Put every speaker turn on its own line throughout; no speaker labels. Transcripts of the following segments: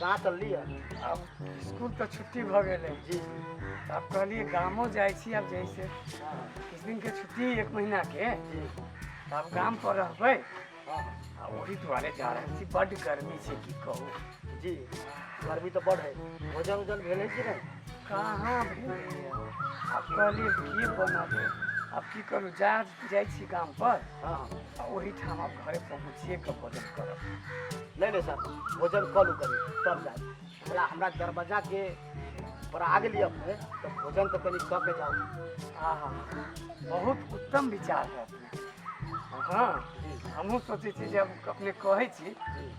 कहाँ चलली है?
आब स्कूल तऽ छुट्टी भऽ गेलै।
जी।
तऽ आब कहलियै गामो जाइ छी, आब जैसे किछु दिनके छुट्टी, एक महीनाके।
जी।
तऽ आब गाम पर रहबै।
हाँ।
आ ओही दुआरे जा रहल छी। बड्ड गर्मी छै, की कहू।
जी, गर्मी तऽ बड है। भोजन उजन भेल है कि नहि?
कहाँ भेलैए। आब कहलियै की बनत, आब की करू, जा जाइ छी गाम पर।
हाँ।
आ ओहिठाम आब घरे पहुँचिए कऽ भोजन करब।
नहीं नहीं सर, भोजन कऽ लू कनी तब जाए। हमरा हमरा दरवाजा के पर आ गेली अपने तऽ भोजन तऽ कनी कऽ के जाउ।
आहा, बहुत उत्तम विचार है अपने। हाँ, हमहूँ सोचै छी जे आब अपने कहै छी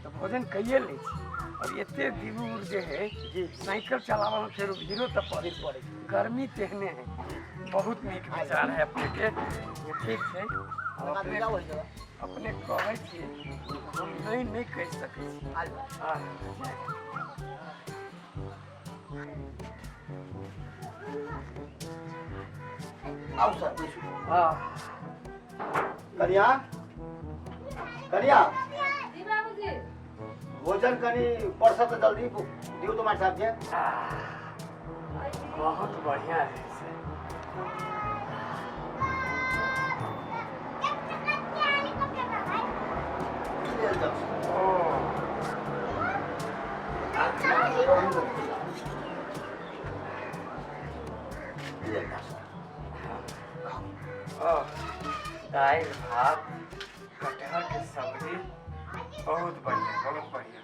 तऽ भोजन कैये लै छी। आओर एते दूर जे है, साइकिल चलाबऽमे फेर भीड़ो तऽ पड़ै।
भीड़ पड़ै छै।
गर्मी तेहने है। बहुत नीक विचार है अपनेके। ठीक छै, आब
लगा
अपने
जाउ ओहि जगह।
अपने कहै छी, हम नहि नहि कहि सकै छी।
आ जाउ।
हाँ।
आउ सर, बैसू।
हाँ।
कनिया, कनिया।
जी बाबूजी।
भोजन कनी परस तऽ जल्दी दियौ तो मास्टर साहब के।
बहुत बढ़िया है से।
की लेल जाउ?
ओ।
की लेल जाउ सर?
ओ, दालि भात कटहर के सब्जी, बहुत बढ़िया, बहुत बढ़िया।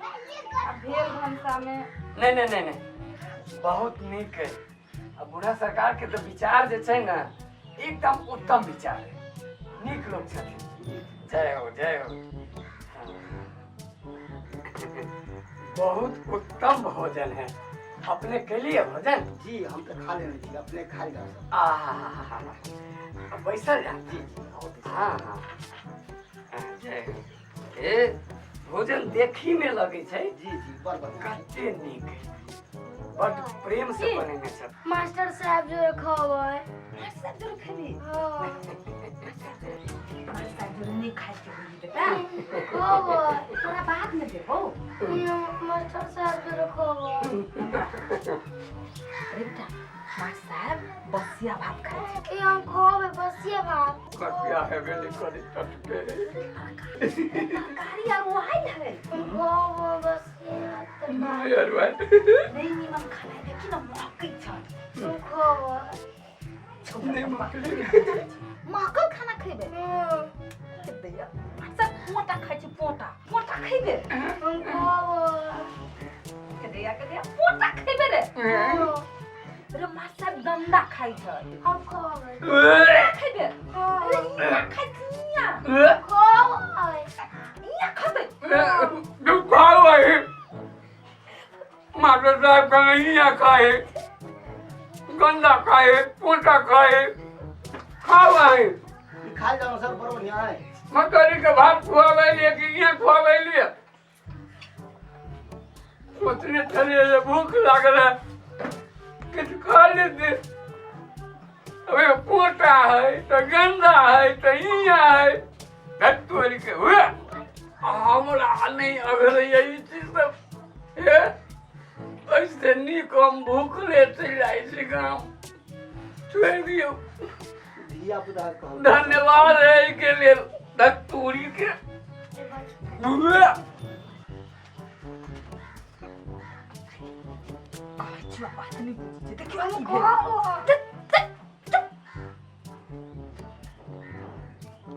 आ भेल भनसा में?
नहीं नहीं नहीं नहीं, बहुत नीक है। आ बूढ़ा सरकार के तऽ विचार जे छै ने, एकदम उत्तम विचार है। नीक लोक छथिन। जय हो, जय हो। हाँ। बहुत उत्तम भोजन है। अपने के भोजन?
जी, हम तऽ खा लेने छी, अपने खा जाउ सर।
आहा, बैसल जा।
जी जी, आओ बैसू।
हाँ हाँ हाँ, जय हो। ए भोजन देखी में लगे छै।
जी जी, बड़ बढ़िया।
कते नीक है, बड प्रेम से
जी।
बनेने छथि।
मास्टर साहब जो खबै।
मास्टर साहब जरूर खेबी?
हाँ।
मास्टर साहब जरूर नहीं खाए के होई बेटा।
खबै।
तोरा बाद में देबो।
मास्टर साहब जो खबै।
अरे बेटा, मास्टर साहब बसिया भात खाइ छै।
ए, हम खबै बसिया भात।
कटिया हेबे नहीं करी, टटके।
तरकारी आर आयल है।
हम खबै बसिया तरकारी।
यार भाई।
नहीं निमन खाना देखी न, महकै छै।
हम खबै।
नहीं महकै।
महकल खाना खेबे? दैया, मास्टर साहब पोटा खाइ छै, पोटा, पोटा खेबे?
हम खबै।
के दैया, के दैया, पोटा खेबे रे? रे, मास्टर साहब गंदा खाइ छै।
हम खबै।
खेबे? अरे, इहाँ खाइ छै, इहाँ।
खबै।
इहाँ खतै।
तुम खाओ है, मास्टर साहब का नहीं यहाँ खाए, गंदा खाए, पोटा खाए, खाओ है।
ई खाइ जाउ सर, बड़ बढ़िया है।
मकई के भात खुआबै लिए कि यहाँ खुआबै लिए? सोचने छलियै जे भूख लागल है, किछु खा लेते। अबे पोटा है तऽ गंदा है तऽ हियाँ है। धत तोड़ि के हुए, हमरा नहि अघलैया ई चीज सब। हे, एहिसँ नीक हम भूखले चलि जाइ छी गाम, छोड़ि दियौ।
धिया पुता कहल।
धन्यवाद है एहिके लेल, धत तोड़ी के हुए।
कहै छियौ, बात नहि बुझै छै। देखियौ की भेल।